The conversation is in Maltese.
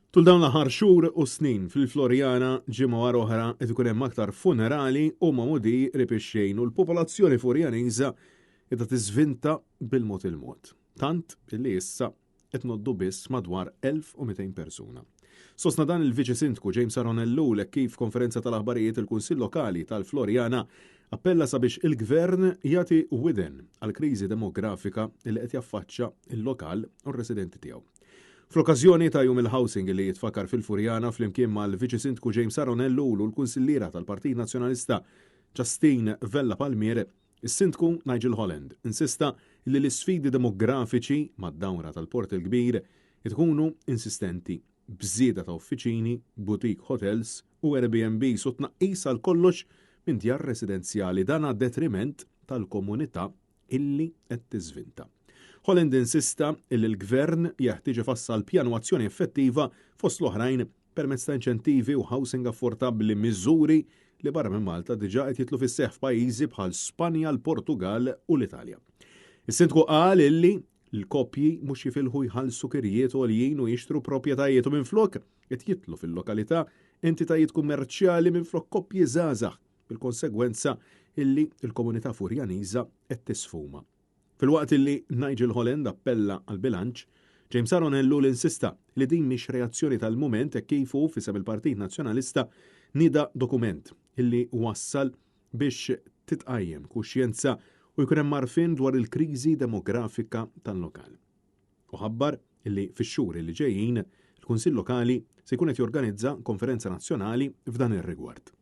Tul dawn l-aħħar xhur u snin fil-Floriana ġimgħa wara oħra qed ikun hemm aktar funerali u magħmudi qrib ix-xejn u l-popolazzjoni Furjaniża qiegħda tiżvinta bil-mod il-mod. Tant illi issa qed ngħoddu biss madwar 1,200 persuna. Sostna dan il-Viċi Sindku James Aaron Ellul hekk kif f'konferenza tal-aħbarijiet il-Kunsill Lokali tal-Floriana appella sabiex il-Gvern jagħti widen għall-kriżi demografika li qed jaffaċċa l-lokal u r-residenti tiegħu. Fl-okkażjoni ta' Jum il-Housing li jitfakkar fil-Furjana flimkien mal-Viċi Sindku James Aaron Ellul u l-Kunsilliera tal-Partit Nazzjonalista Justine Vella Palmier, is-Sindku Nigel Holland insista li l-isfidi demografiċi mad-dawra tal-Port il-Kbir ikunu insistenti b'żieda ta' uffiċini, boutique hotels u Airbnbs u tnaqqis għal kollox minn djar residenzjali dan għad-detriment tal-komunità illi qed tiżvinta. Holland insista illi l-Gvern jeħtieġ ifassal pjan u azzjoni effettiva fost l-oħrajn permezz ta' inċentivi u housing affordabbli miżuri li barra minn Malta diġà qed jidħlu fis-seħħ f'pajjiżi bħal Spanja, l-Portugal u l-Italja. Is-Sindku qal illi l-koppji mhux jifilħu jħallsu kirjiet għoljin u jixtru proprjetajiet u minflok qed jidħlu fil-lokalità entitajiet kummerċjali minflok koppji żgħażagħ bil-konsegwenza illi l-komunità Furjaniża qed tisfuma. Filwaqt illi Nigel Holland appella għal bilanċ, James Aaron Ellul insista li din mhix reazzjoni tal-mument hekk kif hu f'isem il-Partit Nazzjonalista nieda dokument illi wassal biex titqajjem kuxjenza u jkun hemm għarfien dwar il-kriżi demografika tal-lokal. U ħabbar illi fix-xhur illi ġejjin il-Kunsill Lokali se jkun qed jorganizza konferenza nazzjonali f'dan ir-rigward.